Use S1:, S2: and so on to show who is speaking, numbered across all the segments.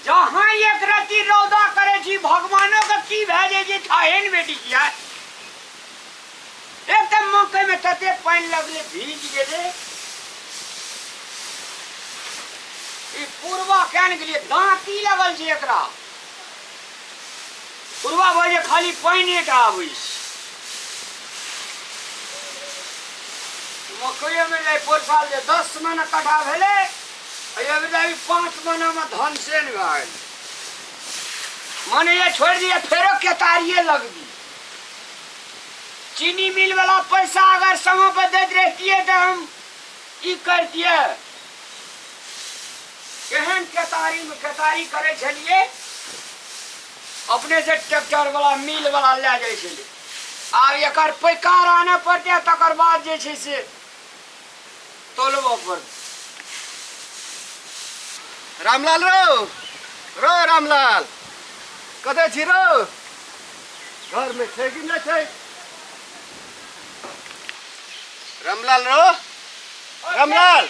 S1: जहाँ एक रत्ती रौदा करै छी भगवानो के की भए जाइ छै थाहे ने बेटी किया। एक तऽ मकई में तते पानि लगलै भीज गेलै। ई पुरवा केन गेलियै दाँती लगल छै एकरा। पुरवा भऽ जे खाली पानिए टा आबै छै। मकइयोमे जे पोर साल जे 10 मना कट्ठा भेलै, एहि बेर 5 मनामे धान से नहि भए गेलै। मने ये छोड़ि दिए फेरो केतारिए लगबी। चीनी मिल वाला पैसा अगर समय पर दैत रहतियै तऽ हम ई करतियै। केहन केतारीमे केतारी करै छलियै, अपने से ट्रैक्टर वाला मिल वाला लए जाइ छलै। आब एकर पैकार आनऽ पड़तै, तकर बाद जे छै से तोलबऽ पड़तै।
S2: रामलाल रो, रो रामलाल, कतऽ छी रो? घरमे छै कि नहि छै? रामलाल रो, रामलाल।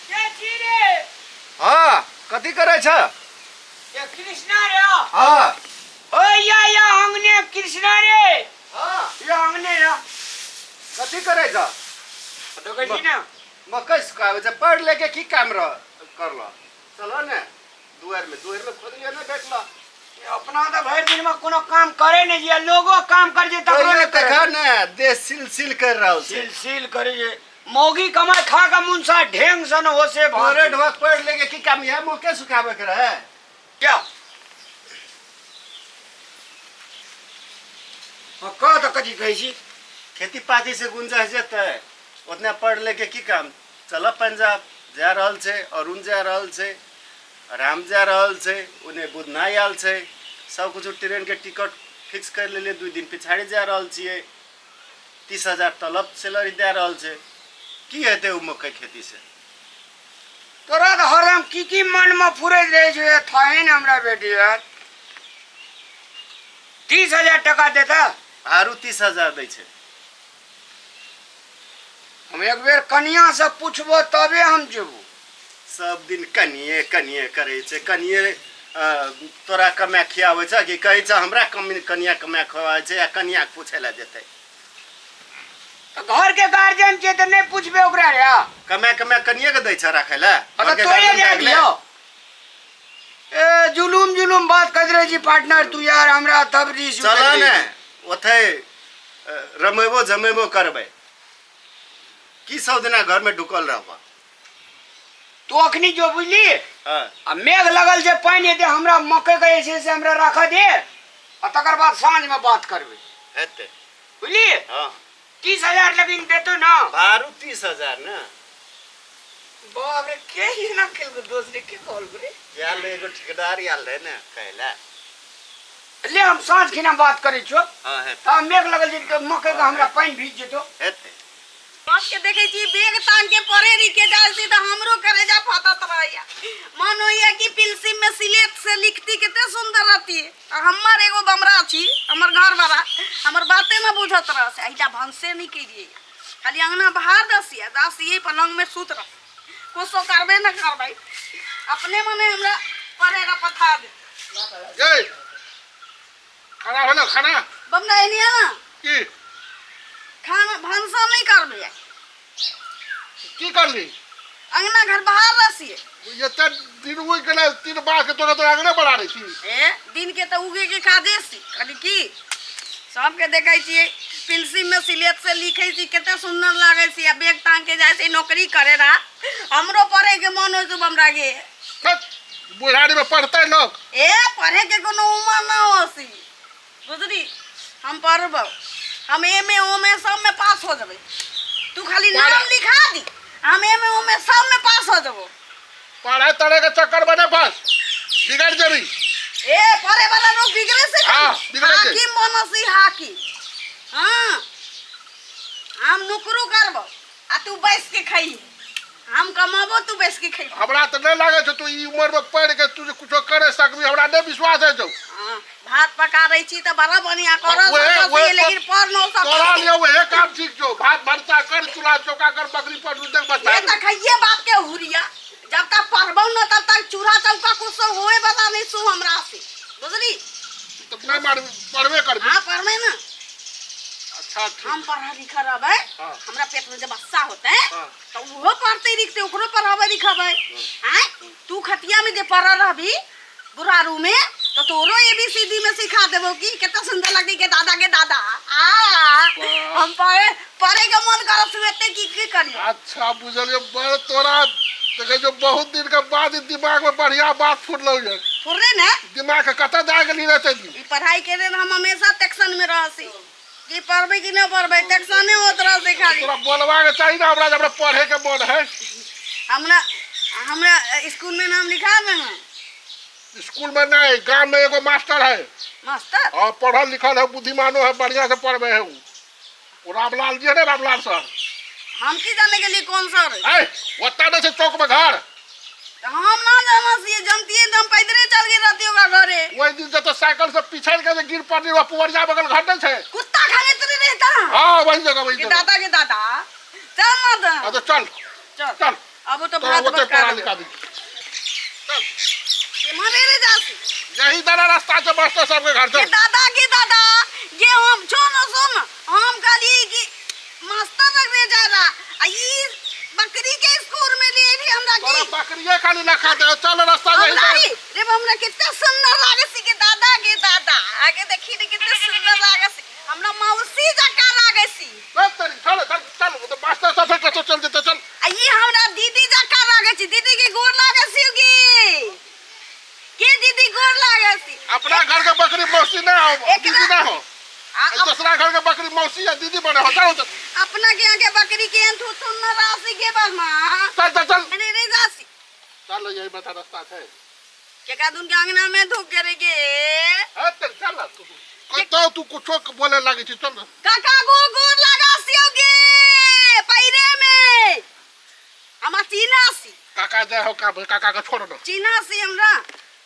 S1: के छी रे?
S2: हाँ, कथी करै छ?
S1: ये कृष्णा रे।
S2: हाँ।
S1: ओ या या अंगने कृष्णा रे।
S2: हाँ।
S1: या अंगने या।
S2: कथी करै छ?
S1: देखै छी ना।
S2: मकई सुखाबै छै, पढ़ ले के की काम रह करल? चलो ने दुआर में, दुआर में खोदलियो ने बैठल।
S1: अपना तऽ भरि दिन में कोनो काम करे नहीं छियै, लोगो काम कर जे तकरो
S2: पहिले
S1: नहि करे।
S2: देखा ने देह सिल सिल कर रहल छै।
S1: सिल सिल करे जे मौगी कमाई खा के मुनसा ढेंग सन होसे भाग।
S2: तोरे ढोक पढ़ ले के की काम है, मौके सुखावे के रहे।
S1: क्या? हाँ, कह तऽ कथी कहै छी?
S2: खेती पाती से गुंजाइश जेतै उतना पढ़ ले के की काम? चल पंजाब जा रहल छै, अरुण जा रहल छै, राम जा रहल छै, ओने बुधना आयल छै, सब कुछ ट्रेन के टिकट फिक्स कर लेलियै, 2 दिन पिछाड़ी जा रहल छियै, 30,000 तलब सैलरी दए रहल छै, की हेतै ओ मकई खेती से?
S1: तोरा तऽ हरदम की की मन में फुरैत रहै छै, थाहे ने हमरा बेटी यार। 30,000 टका देता?
S2: आरू 30,000 दै छै।
S1: हम एक बेर कनिया से पूछबो तबे हम जेबो।
S2: सब दिन कनिए कनिए करै छै, कनिए तोरा कमा खियाबै छै कि कहै छै हमरा कनिया कमा खुआबै छै, या कनिया के पूछै लए जेतै?
S1: तऽ घर के गार्जियन छै तऽ नहि पूछबे ओकरा रे।
S2: कमा कमा कनिए के दै छै राखै लए?
S1: हाँ,
S2: घर के
S1: तोरे
S2: गार्जियन
S1: दे
S2: भए गेलै।
S1: दियौ। ए जुलूम जुलूम बात करैत रहै छी पार्टनर तू यार, हमरा तब रिस
S2: चल ने ओतै रमेबो जमेबो करबै की सब दिना घर में ढुकल रहब?
S1: तू अखनी जो बुझली?
S2: हाँ।
S1: आ मेघ लगल छै, पानि हेतै, हमरा मकई के जे छै से हमरा राखऽ दे, आ तकर बाद साँझ में बात करबै।
S2: हेतै।
S1: बुझली?
S2: हाँ।
S1: 30,000 लेकिन देतो ना?
S2: भारू 30,000 ने।
S1: बाप रे, के ही ना खेल दोस्त रे, के कहल रे?
S2: आयल रहे एगो ठेकेदार आयल रहे ने कहला।
S1: ले हम साँझ खिना बात करै छियो।
S2: हाँ, हेतै।
S1: हाँ, मेघ लगल छै तऽ मकई के हमरा पानि भीज जेतो।
S2: हेतै।
S3: बाप के देखै छी बेग तान के पढ़े लिखे जाइ छी तऽ हमरो करेजा फटत रहैया। मन होइया कि पिलसिम में सिलेट से लिखती कते सुंदर रहती। आ हमर एगो बमरा छी, हमर घर वाला हमर बाते न बुझत रह से अहिटा भनसे नहीं करिए, खाली अंगना बाहर दसिया दसिए पलंग में सुत रह, कुछो करबे न करबै, अपने मने हमरा पढ़े ला पठा दे।
S4: ए, खाना भेलो खाना?
S3: बमना एनिया ना।
S4: की?
S3: खाना भनसा नहीं करबे।
S4: की करली?
S3: अंगना घर बाहर रसिए।
S4: ये त दिन उग गेलै, 3 बार के तोरा तो अंगने बढ़ा रही थी।
S3: ए दिन के त उगे के काजे सी, खाली की सबके देखै छियै पेंसिल में सिलेट से लिखै छी कते सुंदर लागै छै, आ बैग टांग के जाइ छै नौकरी करे ला। हमरो पढ़े के मन होइ छै बमरा के।
S4: हट, बुढ़ारी में पढ़तै लोग।
S3: ए पढ़े के कोनो उम्र ना होसी बुझली, हम पढ़बो, हम एम ए ओ में सब में पास हो जबै, तू खाली नाम लिखा दी, हम एम ए ओ में सब में पास हो जबो।
S4: पढ़ाई तड़े के चक्कर में नहीं फंस, बिगड़ जबी।
S3: ए पढ़े वाला लोग बिगड़े से
S4: हाँ, बिगड़े से।
S3: हाकिम बनसी हाकिम। हाँ हम नौकरू करबो आ तू बैस के खाई, हम कमाबो तू बैस के खाई।
S4: हमरा तो नहीं लागे छौ तू ई उम्र में पढ़ के तू जे कुछो करे सकबी, हमरा नहीं विश्वास है छौ।
S3: हाँ, भात पका रही छी त बड़ा बढ़िया कर
S4: ओहे-
S3: सकसी,
S4: ओहे
S3: लेकिन पढ़ न सकसी।
S4: तोरा लिए वहे काम ठीक छौ, भात भरता कर, चूल्हा चौका कर, बकरी पर देख बस।
S3: ये त खाइए बाप के हुरिया, जब तक पढ़बौ न तब तक चूल्हा चौका कुछ होए वाला नहीं सु हमरा से, बुझली?
S4: तो नहीं मारबी, पढ़बे करबी।
S3: हाँ पढ़बे ना।
S4: अच्छा ठीक।
S3: हम पढ़ा लिखा रहबै,
S4: हाँ।
S3: हमरा पेट में जब बच्चा होते हैं
S4: हाँ।
S3: तो उहो पढ़ते लिखते, ओकरो पढ़ाबै लिखाबै। आँय तू खतिया में जे पढ़ल रहबी बुढ़ारू में तो तोरो ए बी सी डी में सिखा देबो की कितना सुंदर लगती के दादा के दादा। आ हम पढ़े पढ़े के मन करत सुते की की करियो।
S4: अच्छा बुझलियो, बड़ तोरा देखे जो बहुत दिन के बाद ई दिमाग में बढ़िया बात फुटलो ये।
S3: फुरले ना?
S4: दिमाग के कतऽ दए गेली रहते दिन?
S3: ई पढ़ाई के लेल हम हमेशा टेंशन में रहसी कि पढ़बै कि नहीं पढ़बै, टेंशने होत रहसे खाली।
S4: तोरा बोलबा के चाही ना हमरा, हमरा पढ़े के मन है।
S3: हमरा हमरा स्कूल में नाम लिखा देना।
S4: स्कूल में नहीं, गांव में एगो मास्टर है।
S3: मास्टर?
S4: हाँ, पढ़ल लिखल है, बुद्धिमानो है, बढ़िया से पढ़बे है उ। रामलाल जी है ना, रामलाल सर।
S3: हम की जाने के लिए कौन सर है?
S4: ऐ, ओता नहीं छै चौक में घर।
S3: तो हम ना जाना सी, जानती तो हम पैदले चल के रहती होगा घरे।
S4: वही दिन जब तो साइकिल से पिछड़ के जे गिर पड़ली, वह पुवरिया बगल घर नहीं छै।
S3: कुत्ता खाने तो नहीं रहता।
S4: हाँ, वही जगह, वही
S3: के
S4: जगह।
S3: दादा के दादा। चल ना तो।
S4: हाँ, तो चल।
S3: चल।
S4: चल।
S3: अब तो
S4: तो
S3: भात
S4: ओते
S3: पका
S4: पढ़ा
S3: देबो।
S4: लिखा दी। चल।
S3: केम्हर रे जासी?
S4: यही दादा रास्ता छै मास्टर साहब के घर
S3: के
S4: चल।
S3: दादा के दादा, ये हम छोड़ ना, सुन, हम कहलिए कि मास्टर लग रे जा रहा, आ ई बकरी के स्कूल में लिए भी हमरा
S4: तोरा
S3: की?
S4: बकरिए खाली ना खा दे, चल रास्ता यही
S3: हमरा
S4: दे।
S3: रे, रे हमरा कितना सुंदर लागे सी के दादा के दादा। आगे देखी रे कितना सुंदर लागे सी, हमरा मौसी जका लागे सी।
S4: चल चल, चल, चल, चल, वो तो मास्टर साहब से कतो चल जेते, चल।
S3: आ ई हमरा दीदी जका लागे सी, दीदी के गोर लागे सी गे। के दीदी गोर लागे सी?
S4: अपना घर के बकरी मौसी ना हो,
S3: एकरा
S4: दीदी ना हो। दूसरा घर के बकरी मौसी या दीदी बने हो, चल, चल।
S3: अपना के यहाँ के बकरी के थू थू न राशि के बरमा।
S4: चल, चल, चल।
S3: अरे रे जासी।
S4: चल, यही बता रास्ता है।
S3: के का दुन के अंगना में धूप करे के?
S4: हाँ, चल, चल ना, तू, तू। कतौ तू कुछो बोले लागे छी, चल ना।
S3: काका गो गोर लगा सियो गे पैरे में। हमरा चिन्हा सी।
S4: काका जाय हो का, काका के छोड़ ना।
S3: चिन्हा सी हमरा।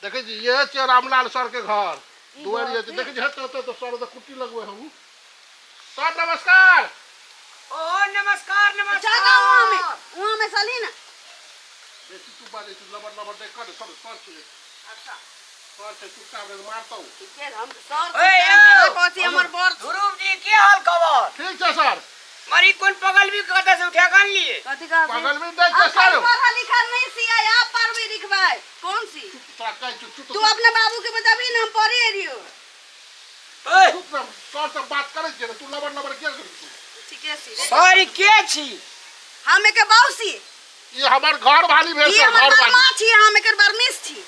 S4: देखै छी, ये छै रामलाल सर के घर। दुआर ये छै, देखै छी, हेतौ, हेतौ, तो सर तो कुट्टी लगवे हूं। सर नमस्कार।
S1: ओ नमस्कार, नमस्कार।
S3: चल ना वहां में, वहां में चली ना।
S4: बेसी तू बाजै छी, लबर लबर देख कर, सर, सर छै।
S3: अच्छा।
S4: सर छै, चुपचाप रे मारतौ।
S3: ठीक है, हम सर
S1: ओए,
S3: से
S1: यौ।
S3: कहै छी, हमर बर छै।
S1: ध्रुव जी की हाल खबर?
S4: ठीक छै सर।
S1: मरी कोन पगल भी कतऽ से उठा के आनलिए?
S3: कथी कहै छी?
S4: पगल भी दै छै
S3: आप
S4: सर।
S3: पढ़ा लिखा नहीं सी आय, आप पढ़बे लिखबै। कौन सी?
S4: तोरा कहै छी, चुप
S3: तू अपने बाबू के बताबी ना, हम पढ़े रहियो।
S1: ओए।
S4: चुप रह, सर से बात करै छियै ने, तू लबर लबर किया करै छी?
S3: ठीके छी रे।
S1: सर के छी?
S3: हम एकर बाऊ छी।
S4: ई हमर घर वाली भेल
S3: ई
S4: सर,
S3: हमर
S4: घर वाली।
S3: बरमा छी, हम एकर बरमिस छी।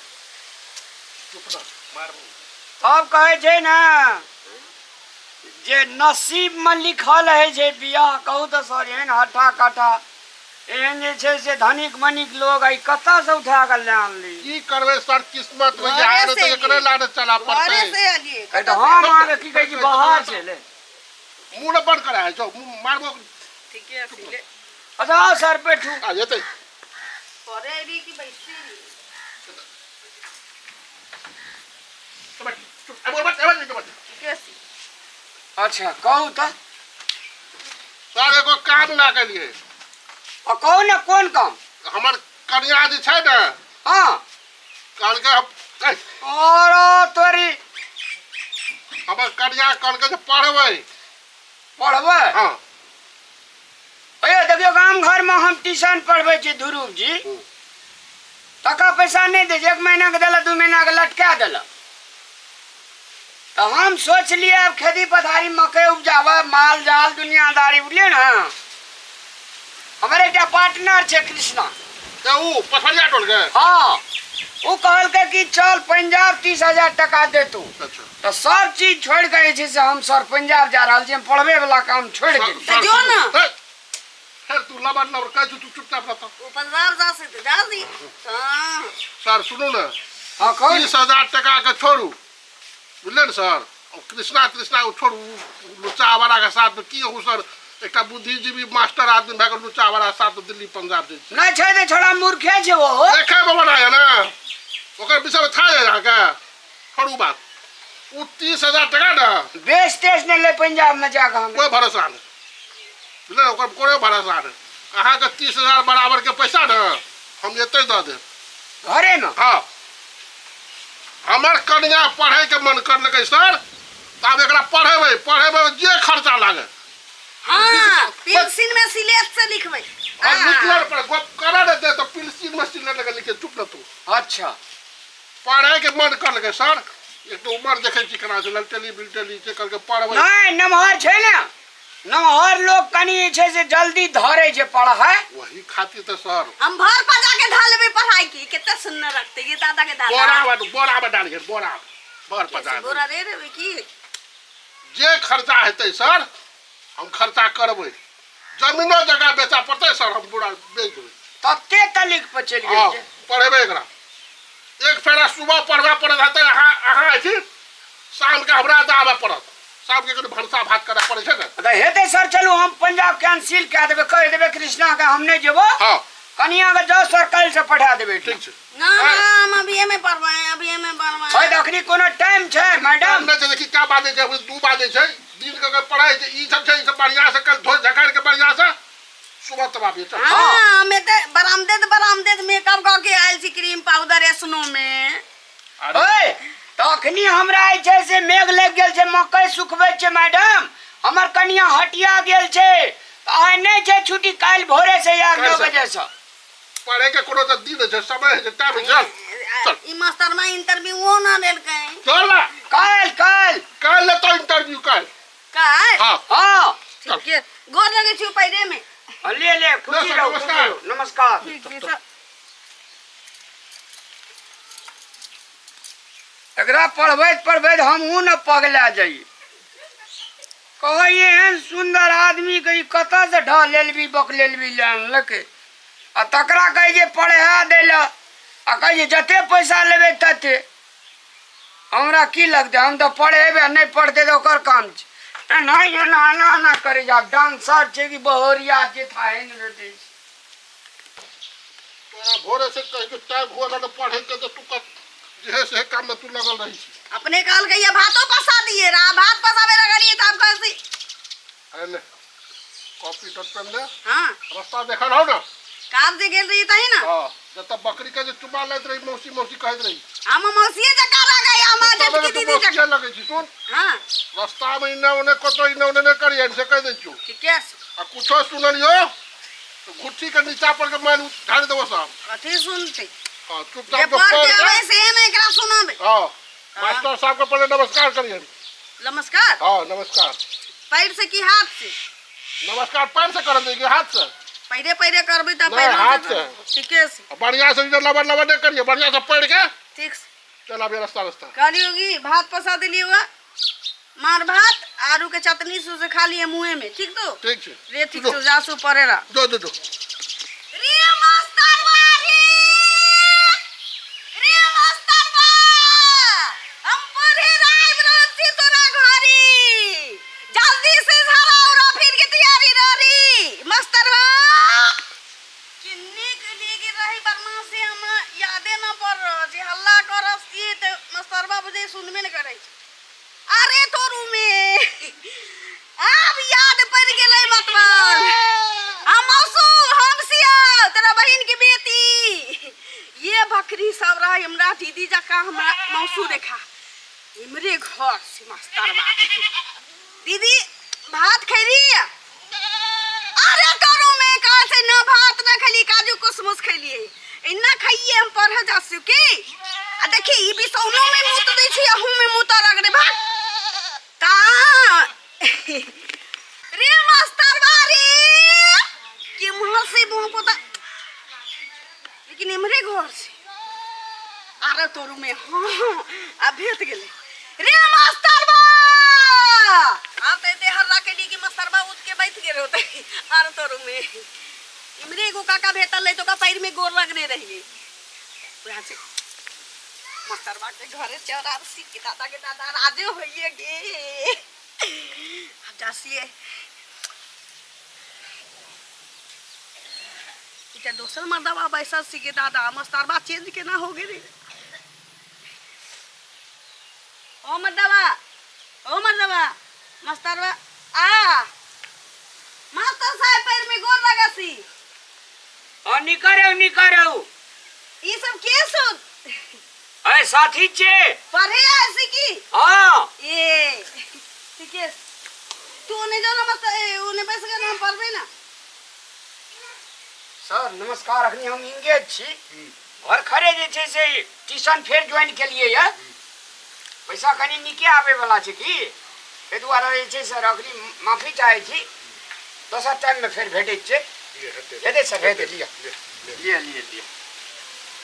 S4: चुप रह, मारबू।
S1: तब कहै छै ने जे नसीब में लिखल है छै बियाह, कहू तऽ सर एहन हट्ठा कट्ठा एहन जे छै से धनिक मनिक लोग आई कतऽ से उठा के ले आनली?
S4: की करबै सर, किस्मत में जे
S3: घरे
S4: आयल
S3: से
S4: तऽ एकरे
S3: एलियै।
S4: लाने चला
S3: घरे
S4: पड़तै।
S3: से एलियै।
S1: तऽ हम अहाँके की कहै छी, बाहर छै ले।
S4: मुँह ने बंद करा है, मुँह मारबो।
S3: ठीके छै ले।
S1: अच्छा आओ सर बैठू।
S4: आ जेतै।
S3: पढ़े एली कि बैसे एली?
S4: चुप, चुप, आबो, आबो, आबो, आबो।
S3: ठीके छै।
S1: अच्छा कहू तऽ।
S4: सर एगो काम लए के एलियै।
S1: आ कहू ने कोन काम?
S4: हमर कनिया जे छै ने,
S1: हाँ।
S4: कहलकै हम, ऐ।
S1: और तोरी।
S4: हमर कनिया कहलकै जे पढ़बै।
S1: पढ़बै?
S4: हाँ।
S1: अये देखियौ गाम घर में हम ट्यूशन पढ़बै छी ध्रुव जी। टका पैसा नहीं दै छै, 1 महीना के देलक, 2 महीना के लटका देलक। तऽ हम सोचलियै आब खेती पथारी मकई उपजाबऽ, माल जाल दुनियादारी, बुझलियै ने। हमर एकटा पार्टनर छै कृष्णा।
S4: तऽ उ पथरिया टोल के?
S1: हाँ, उ कहलकै कि चल पंजाब 30,000 टका देतू।
S4: अच्छा।
S1: तऽ सब चीज छोड़ि कऽ जे छै से हम सर पंजाब जा रहल छी, हम पढ़बै वाला काम छोड़ि देलियै।
S3: तऽ जो ने।
S4: हे, फेर तू लबर लबर कहै छी, तू चुपचाप रहता।
S3: ओ पंजाब जा से तऽ जा दी। हाँ।
S4: सर सुनू ने।
S1: हाँ, कहू ने।
S4: 30,000 टका के छोड़ू, बुझलियै ने सर। ओ कृष्णा तृष्णा ओ छोड़ू, लुच्चा आवारा के साथ में की हूँ सर, एकटा बुद्धिजीवी मास्टर आदमी भए कऽ लुच्चा आवारा के साथ में दिल्ली पंजाब जाइ छै।
S1: नहि छै तऽ छोड़ा मूर्खे छै ओहो।
S4: देखै मे बना यऽ ने, ओकर विषय मे था यऽ अहाँके, छोड़ू बात। ओ 30,000 टका ने
S1: बेच तेच नहि लै पंजाब मे जाकऽ हम।
S4: कोइ भरोसा नहि, बुझलियै ने, ओकर कोइ भरोसा नहि। अहाँके 30,000 बराबर के पैसा ने हम एतै दऽ देब
S1: घरेमे।
S4: हाँ, हमर कन्या पढ़े के मन करलकै सर, तऽ आब एकरा पढ़ेबै, पढ़ेबै जे खर्चा लागे।
S3: हाँ, पेंसिल में सिलेट से लिखबै।
S4: और लिखले पर गप करा ने दे तऽ पेंसिल में सिलेट लगा लिखे, चुप न तू।
S1: अच्छा।
S4: पढ़े के मन करलकै सर, एक तो उमर देखै छी केना छै, ललटेली बिलटेली छै, कहलकै पढ़बै।
S1: नहि, नमहर छै ने, नमहर लोग कनि जे छै से जल्दी धरे छै पढ़ाइ।
S4: वही खातिर तऽ सर
S3: हम भर पजा के धा लेबै पढ़ाई की, कते सुंदर रखते ये दादा के दादा।
S4: बोरा में, बोरा में डालिए, बोरा में भर पजा
S3: बोरा रे देबै की?
S4: जे खर्चा हेतै सर हम खर्चा करबै, जमीनो जगह बेचा पड़तै सर, हम पूरा बेच देबै।
S1: तते तलिक पर चलि गेल छै।
S4: पढ़ेबै एकरा एक फेरा सुबह पढ़बा पड़त हेतै, अहाँ अहाँ अथी शामके हमरा दऽ आबऽ पड़त, शामके कनि भनसा भात करऽ पड़ै छै ने।
S1: तऽ हेतै सर, चलू हम पंजाब कैंसिल कए देबै, कहि देबै कृष्णा के हम नहि जेबो।
S4: हाँ।
S1: कनिया के जाओ सर, काल्हि से पठा देबै।
S4: ठीक छै।
S3: ना ना, हम अभी में पढ़बै, अभी में पढ़बै।
S1: है तऽ अखनी कोनो टाइम छै मैडम?
S4: नहि छै, देखी क्या बाजै छै, अभी 2 बाजै छै, दिन के पढ़ाइ छै, ई सब छै, ई सब बढ़िआँ से कल धोइ झकारि के बढ़िआँ से सुबह तब आबियै। चल।
S3: हाँ, हमे तऽ बरामदे बरामदे मेकअप कऽ के आयल छी, क्रीम पाउडर एसनो में।
S1: ओए, तखनी हमरा जे छै से मेघ लागि गेल छै, मकई सुखबै छै मैडम, हमर कनिया हटिया गेल छै, आइ नहि छै छुट्टी, काल्हि भोरे से यार 9 बजे से।
S4: पढ़े के कोनो तऽ दिन छै, समय छै, टाइम छै, चल चल।
S3: ई मास्टर में इंटरव्यू ना देलकै।
S4: चल ना।
S1: काल्हि, काल्हि।
S4: काल्हि लेतो इंटरव्यू, काल्हि।
S3: काल्हि?
S4: हाँ।
S1: हाँ।
S3: ठीक है, गोर लगै छी पैरे में।
S1: ले ले, खुशी
S4: सर,
S1: रहो,
S4: नमस्कार।
S1: खुशी रहो, नमस्कार।
S3: ठीक है सर।
S1: एकरा पढ़बैत पढ़बैत हमहूँ ने पगला जाइए। कहै एहन सुन्दर आदमीके ई कतऽसँ ढह लेलबी बकलेलबी लए आनलकै, आ तकरा कहै जे पढ़ा दै लए, आ कहै जे जते पैसा लेबै तते। हमरा की लगतै, हम तऽ पढ़ेबै, आ नहि पढ़तै तऽ ओकर काम छै। एना एना एना एना करै छै। आब डांसर छै कि बहोरिया छै, थाहे नहि भेटै छै।
S4: तोरा भोरे से कहि के टाइम हुआ लगल पढ़े के, तो तू कत जे से काम में तू लगल रही छी।
S3: अपने कहल गई भातो पसा दिए रा, भात पसावे लगलिए त आप कहसी।
S4: अरे ले कॉपी डॉट पेन ले।
S3: हां।
S4: रास्ता देखल हो ना?
S3: काम से गेल रही तही ना?
S4: हां, जब बकरी के जे चुमा लेत रही, मौसी मौसी कहत रही।
S3: हम मौसीए जका लगे, हम
S4: तू
S3: जेठकी
S4: तबे
S3: दीदी
S4: तू
S3: जका
S4: मौसीए लगे छी, सुन।
S3: हां।
S4: रास्ता में इने ओने कतो इने ओने ने करियन से कह दै छियो।
S3: ठीके छै।
S4: आ कुछो सुनलियो तो घुट्ठी के नीचा पर के मार ढाल देबो साहब।
S3: कथी सुनते?
S4: हां, चुपचाप
S3: जे
S4: जो
S3: पढ़
S4: पढ़
S3: के
S4: के
S3: आवे से ने एकरा सुनाबे।
S4: हां, मास्टर साहब के पहले नमस्कार करियन।
S3: नमस्कार।
S4: हां, नमस्कार।
S3: पैर से की हाथ से?
S4: नमस्कार पैर से करल जाई कि हाथ से?
S3: पैरे पैरे करबे त
S4: नहीं,
S3: पैर
S4: हाथ से।
S3: ठीके से।
S4: बढ़िया से इधर लबर लबर नहीं करिए, बढ़िया से पढ़ के।
S3: ठीक से।
S4: चल अभी रास्ता रास्ता।
S3: कहलियो कि भात पसा दिलियो हुआ, मार भात आलू के चटनी सु से खा लिए मुँहे में, ठीक तो?
S4: ठीक छै।
S3: रे ठीक तो जासू पड़ेला।
S4: दो दो दो।
S3: रे मास्टरवा रे, रे मास्टरवा, हम पढ़े आबि रहल छी तोरा घरी, जल्दी से झाड़ा उड़ा फिर के तैयारी रही मास्टरवा। किन्नी के लिए गिर रही बर्मा से हमरा यादे न पड़ रहल छै, हल्ला करब छियै तऽ मास्टरवा बुझै सुनबे न करै छै। अरे तोरू में आब याद पड़ गेलै मतवाल, हम मौसू हम सिया तोरा बहिन के बेटी, ये बकरी सब रहे हमरा दीदी जका, हमरा मौसू देखा इमरे घर से मास्टरवा। दीदी भात खैली? अरे तोरू में कहा से न भात न खैली, काजू किशमिश खैलिए, इना खाइए हम पढ़े जासु की। आ देखी ई बिसौनो में मुत दै छी, अहू में मुत रगड़े भाग ता। रे मास्टरवा रे, के मुँह से मुँह पोता, लेकिन इमरे घर से। अरे तोरू में हाँ आ भेट गेलै। रे मास्टरवा, आब तऽ एते हल्ला केली कि मास्टरवा उठ के बैठ गेल होतै। अरे तोरू में इमरे एगो काका भेटल रहे तो ओकरा पैर में गोर लगने रहिए। वएह से मास्टरवा के घरे चढ़ सी के दादा के दादा राजे होइए गे। अब जासिए इटा दोसर मर्दवा बैसल सी के दादा, मास्टरवा चेंज केना हो गेलै। ओ मर्दवा, ओ मर्दवा, मास्टरवा आ, मास्टर साहब पैर में गोर लगासी।
S1: और निकरो निकरो।
S3: ई सब के सब
S1: अरे साथी छे
S3: पढ़े आयल छी की
S1: हाँ
S3: ए ठीके छै। तू ओने जो ना मस्त ए, ओने बैस के हम पढ़बै ना
S1: सर नमस्कार अखनी हम इंगेज छी घर खरे जे छै से ट्यूशन फेर ज्वाइन केलियै यऽ पैसा कनि नीके आबै वाला छै की एहि दुआरे जे छै सर अखनी माफी चाहै छी दोसर टाइममे फेर भेटैत छै हेतै सर हेतै लिअ लिअ लिअ लिअ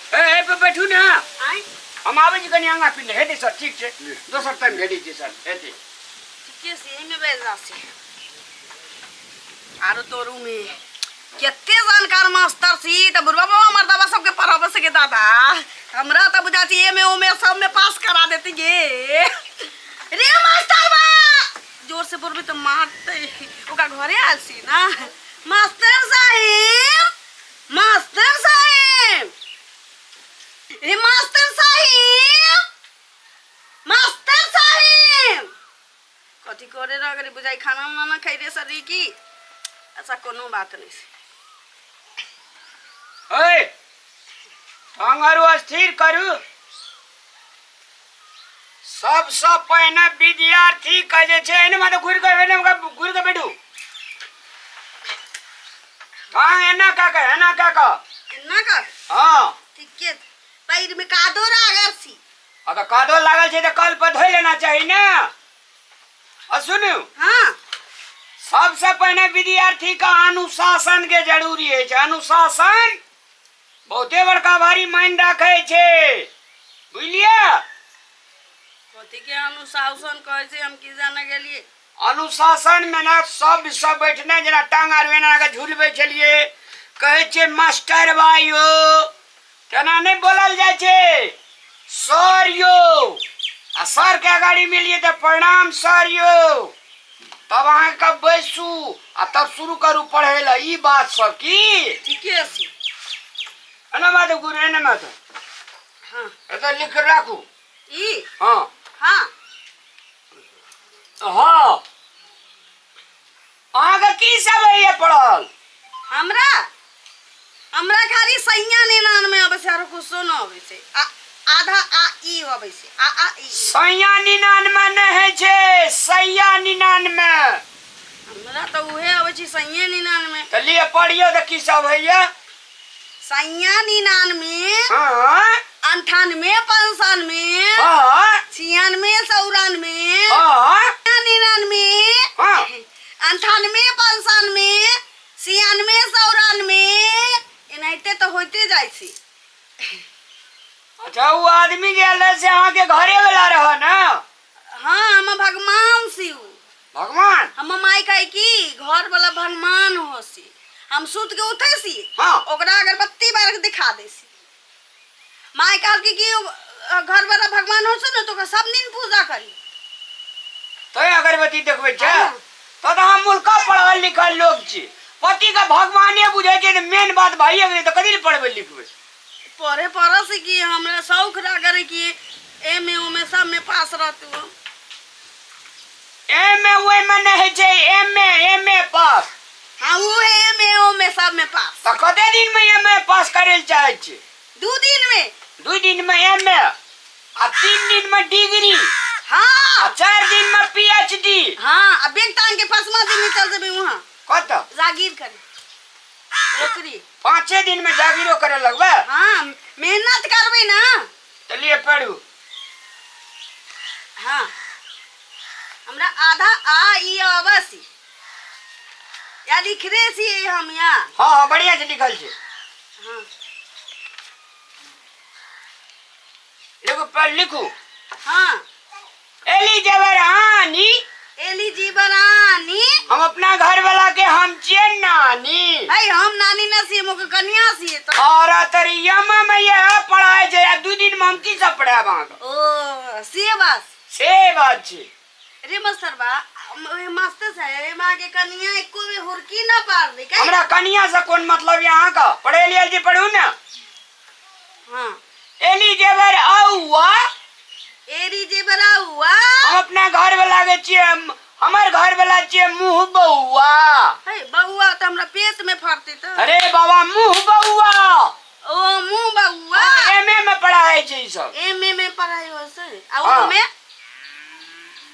S1: ए एहि पर बैठू ने
S3: आँय
S1: हम आबै छी कनि आगाँ पिन्ने हेतै सर ठीक छै दोसर टाइम भेटै छै सर हेतै
S3: ठीके छै एहिमे बैस जा छी आरो तोरू में कते जानकार मास्टर छी तऽ बुढ़वा बाबा मर्दाबा सबके पढ़ाबे सके दादा हमरा तऽ बुझा छी एमे ओमे सब में पास करा देती गे रे मास्टर बा जोर से बोलबे तऽ मारते ओकरा घरे आयल छी ना मास्टर साहेब मास्टर साहेब रे मास्टर साहेब मास्टर साहेब कथी करे रह गेलै बुझाइ खाना उना ना खैले सरी की अच्छा कोनो बात नहीं छै
S1: ओए टांग स्थिर करू सबसँ पहिने विद्यार्थी के जे छै एने मात्र घुरि कऽ एने घुरि कऽ बैठू टांग एना कऽ कऽ एना कऽ कऽ
S3: एना कर
S1: हँ
S3: ठीके पैर में कादो लागल छी
S1: आ तऽ कादो लागल छै तऽ कल पर धोइ लेना चाही ने आ सुनू
S3: हाँ
S1: सबसे पहिने विद्यार्थी का अनुशासन के जरूरी है छै अनुशासन बहुते बड़का भारी माइन राखे छै बुझलियै
S3: कथी के अनुशासन कहै छै हम की जाने गेलियै
S1: अनुशासन में ना सब सब बैठने जेना टांग आर एना के झुलबै छलियै कहै छै मास्टर भाई हो तेना नहि बोलल जाइ छै सर यौ आ सर के अगाड़ी मिलिए तऽ प्रणाम सर यौ तब अहाँके बैसू आ तब शुरू करू पढ़ै लए ई बात सब की
S3: ठीके छै
S1: एना बात गुरु एना बात
S3: हाँ
S1: एतऽ लिख के राखू
S3: ई
S1: हाँ
S3: हाँ
S1: हाँ अहाँके की सब होइए पढ़ल
S3: हमरा हमरा खाली सैया निनानमे अबै छै आरो कुछो न अबै छै आ आधा आ ई अबै छै आ आ ई ई।
S1: सैया निनानमे नहि होइ छै सैया निनानमे
S3: हमरा तऽ उहे अबै छै सैये निनानमे
S1: तऽ लिअ पढ़ियौ तऽ की सब होइए
S3: सैया निनानमे
S1: हाँ
S3: अंठानवे पंचानवे
S1: हाँ
S3: छियानवे चौरानवे
S1: हाँ
S3: निनानवे
S1: हाँ
S3: अंठानवे पंचानवे छियानवे चौरानवे एनाहिते तऽ होइते जाइ छै
S1: अच्छा ओ आदमी जे एलै से अहाँके घरे वाला रह ने
S3: हाँ हम भगवान छी उ।
S1: भगवान
S3: हमर माय कहै कि घर वाला भगवान हो सी हम सुत के उठै छी
S1: हाँ।
S3: ओकरा अगरबत्ती बार के दिखा दै छी माय कहलकै कि घर वाला भगवान हो छै ने तो ओकरा सब दिन पूजा करी
S1: तैं अगरबत्ती देखबै छै
S3: हाँ।
S1: तऽ तऽ अहाँ मुल्का पढ़ल लिखल लोक छी पतिके भगवाने बुझै छै तऽ मेन बात भाइये गेलै तऽ कथी लए पढ़बै लिखबै
S3: पढ़े पढ़े से कि हमरा शौक रह करे कि एमे ओमे सब में पास रहतू हम
S1: एमे ओहिमे नहि होइ छै एम ए एम ए पास
S3: हाँ वो है एमे ओमे सब में पास
S1: तऽ कते दिनमे एम ए पास करै लए चाहै छी
S3: 2 दिन में
S1: 2 दिनमे एम ए आ 3 दिनमे डिग्री
S3: हाँ
S1: आ 4 दिनमे पी एच डी
S3: हाँ अब बैग टांग के पांचवा दिन में चल जेबे वहाँ
S1: कतऽ
S3: जागीर करे नौकरी
S1: पाँचे दिनमे जागीरो करे लगबै
S3: हाँ मेहनत करबे ना
S1: तऽ लिए पढ़ू
S3: हाँ हमरा आधा आ ई अवश्य या लिखने छियै हम यहाँ
S1: हाँ हाँ बढ़िया से लिखल छै
S3: हाँ
S1: लिखू पर लिखू
S3: हाँ
S1: एली जबर आनी
S3: एली जी बनानी
S1: हम अपना घर वाला के हम छियै नानी
S3: है हम नानी न छियै मोके कनिया छियै तऽ
S1: और तरियमा में यह पढ़ाइ छै आ 2 दिन में हम की सब पढ़ायब अहाँके
S3: ओ से बात
S1: से बात छै
S3: रे मास्टर बा मास्टर साहेब माँ के कनिया एको बेर हुरकी न पारले का
S1: हमरा कनिया से कोन मतलब यऽ अहाँके पढ़े लियल छी पढ़ू ने
S3: हाँ
S1: एली जेबर औआ
S3: एरी जे बड़ा हुआ
S1: हम अपना घर वाला के छियै हमर घर वाला छियै मुँह बौआ
S3: है बउआ तऽ हमरा पेट में फड़ते तऽ
S1: अरे बाबा मुँह बौआ
S3: ओ मुंह बउआ।
S1: एम ए में पढ़ाई छै ई सब।
S3: एम ए में पढ़ाई होइ छै आ
S1: हाँ।
S3: ओ में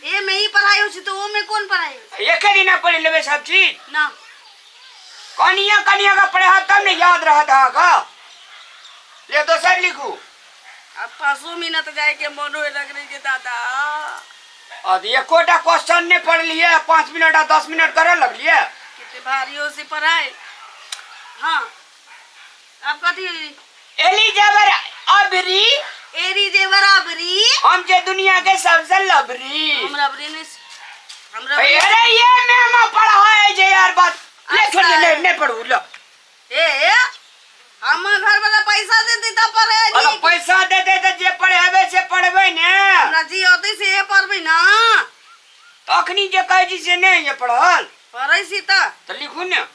S3: ए में ई पढ़ाई होइ छै तऽ ओ में कोन पढ़ाई होइ छै?
S1: एके दिना पढ़ि लेबै सब चीज?
S3: ना।
S1: कनिया कनिया का पढ़ा तब ने याद रहत अहाँके। ले दोसर लिखू।
S3: अब 5 मिनट जाए के मन होए लगले के दादा।
S1: आ तऽ एकोटा क्वेश्चन नहि पढ़लियै, 5 मिनट आ 10 मिनट करऽ लगलियै।
S3: कितने भारी हो से पढ़ाई। हाँ, अब कथी?
S1: एली जेबर अबरी।
S3: एरी जे बराबरी।
S1: हम जे दुनिया के सबसे लबरी।
S3: हम रबरी नहीं, हम रबरी।
S1: अरे ये में हम पढ़ाए जे यार बात ले छोड़
S3: अच्छा।
S1: ले, नहीं पढ़ू लो।
S3: ए, हम घर वाला पैसा देती तब पढ़े।
S1: अरे पैसा दे दे तऽ जे पढ़ेबै से पढ़बै ने।
S3: हमरा जी होती से पढ़बै ना।
S1: तऽ अखनी जे कहै छी से नहि ये पढ़ल।
S3: पढ़ै छी तऽ।
S1: तऽ लिखू ने।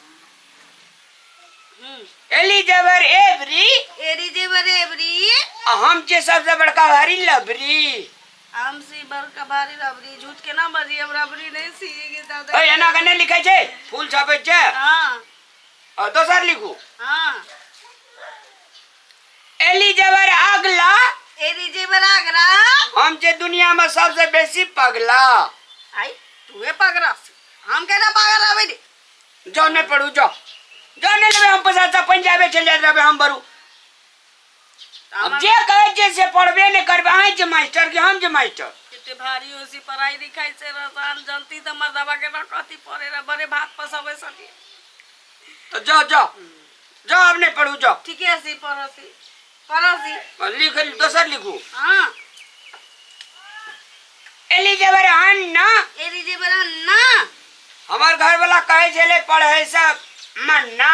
S1: एली जेबर एवरी।
S3: एरी जेबर एवरी।
S1: आ हम जे सबसे बड़का भारी लबरी।
S3: हम सी बड़का भारी रबरी? झूठ केना बजी? हम रबरी नहीं सी दादा।
S1: ए, एना के नहि लिखै छै, फूल छापै छै।
S3: हाँ।
S1: आ दोसर लिखू।
S3: हाँ।
S1: एली जेबर अगला।
S3: एरी जेबर आगरा।
S1: हम जे दुनिया में सबसे बेसी पगला।
S3: आई तूहे पगरा सी, हम केना पागल रहबै रे?
S1: जाओ, नहीं पढ़ू, जाओ जाओ, नहीं लेबै हम पैसा। सब पंजाबे चलि जाइत रहबै हम बरू। अब जे कहै छियै से पढ़बे नहि करबै। अहीं जे मास्टर कि हम जे मास्टर?
S3: कते भारी हो सी पढ़ाई लिखाई से रहसान। जनती तऽ मर्दबा के न कथी पढ़े रह बड़े भात पसबै सकी।
S1: तऽ जाओ जाओ जाओ, आब नहि पढ़ू, जाओ।
S3: ठीके सी, पढ़सी पढ़सी।
S1: लिख, दोसर लिखू।
S3: हाँ।
S1: एली जेबर अन्ना।
S3: एरी जेबर अन्ना।
S1: हमर घर वाला कहै छलै पढ़ै से मन्ना।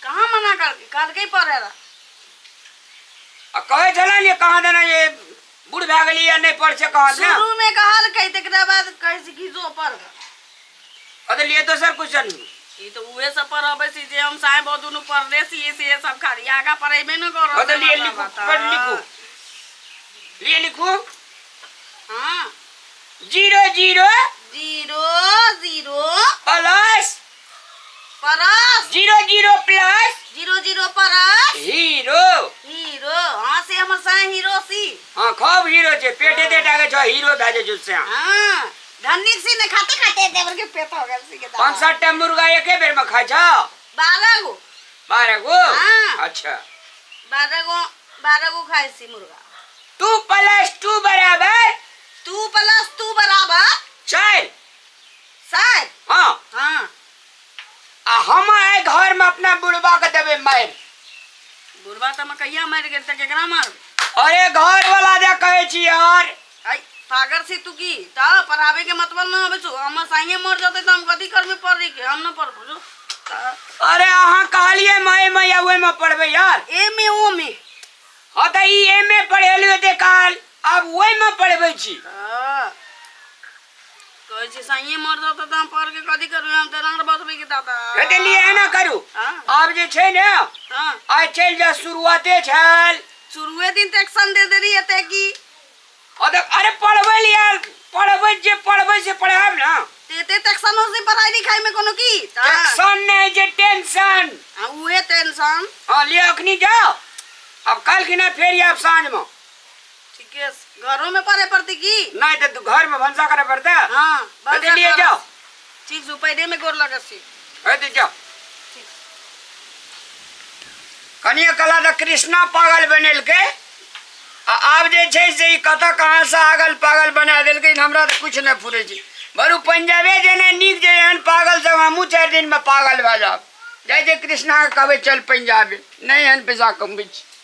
S3: कहाँ मना कर कहलकै पढ़े ला?
S1: आ कहै छलै ने कहाँ देना ये बूढ़ भए गेली या नहि पढ़ छै कहाँ ने।
S3: शुरू में कहलकै, तकरा बाद कहै छै कि जो पढ़।
S1: अरे लिए दोसर क्वेश्चन।
S3: ई तऽ उहे सब पढ़बै छी जे हम साहेब दुनू पढ़ले छी से सब खाली आगा पढ़ेबे न करब।
S1: अरे लिए लिखू, पढ़ लिखू, लिए लिखू।
S3: हाँ।
S1: 0 0।
S3: 0 0।
S1: प्लस।
S3: परस।
S1: 0 0 प्लस।
S3: 0 0 परस।
S1: हीरो।
S3: हीरो, हाँ, से हमर साहेब हीरो सी।
S1: हाँ, खूब हीरो छै, पेट एते टाके छौ, हीरो भए जाइ छौ से।
S3: हाँ, धनिक सी ने, खाते खाते देवर के पेट हो गेल सी के।
S1: 5 7 टा मुर्गा एके बेर में खाइ छौ?
S3: 12 गो।
S1: 12 गो?
S3: हाँ।
S1: अच्छा।
S3: 12 गो, 12 गो खाइ सी मुर्गा।
S1: 2 प्लस 2 बराबर।
S3: 2 प्लस 2 बराबर।
S1: 4।
S3: 7।
S1: हाँ।
S3: हाँ।
S1: आ हम आइ घर में अपना बुढ़बा के देबै मारि।
S3: बुढ़बा तऽ मकैया मरि गेल, तऽ केकरा मारबै?
S1: अरे घर वाला जे कहै छी यार।
S3: आई पागल छी तू की? तऽ पढ़ावे के मतलब न आबै छौ। हमर साइये मर जेतै तऽ हम कथी करबै पढ़ी के? हम न पढ़बो, जो।
S1: अरे अहाँ कहलियै मे मे या ओहिमे पढ़बै यार।
S3: ए में ओ में।
S1: हाँ, तऽ ई एम ए पढ़ेलियै ओते काल, आब ओहिमे पढ़बै छी।
S3: कहै छी साइये मर जेतै तऽ हम पढ़ के कथी करबै? हम तऽ राँड़ बसबै के दादा।
S1: हेतै लिए एना करू।
S3: हाँ।
S1: आब जे छै ने,
S3: हाँ।
S1: आइ चलि जाउ, शुरुआते छल।
S3: शुरुए दिन तऽ एक्शन दे देली एते की।
S1: अरे अरे पढ़बै लिए पढ़बै, जे पढ़बै से पढ़ायब ने।
S3: ते ते एक्शन हो से पढ़ाई लिखाई में कोनो की तऽ
S1: टेंशन नहि जे टेंशन।
S3: आ उहे टेंशन।
S1: हाँ, लिए अखनी जाओ, अब काल्हि खिना फेर आयब साँझमे।
S3: ठीके छै। घरों में पढ़े पड़ती की?
S1: नहि तऽ घरमे भनसा करे पड़तै।
S3: हाँ।
S1: हेतै लिए जाओ।
S3: ठीक छै, पैरे में गोर लगै छी।
S1: हेतै, जाओ। कनिए कला तऽ कृष्णा पागल बनेलकै आ आब जे छै से ई कतऽ कहाँसँ आगल पागल बना देलकै, हमरा तऽ किछु नहि फुरै छै। बरू पंजाबे जेनाइ नीक जे एहन पागल सब, हमहूँ 4 दिनमे पागल भए जायब। जाइ छै कृष्णाके कहबै चल पंजाबे, नहि एहन पैसा कमबै छी।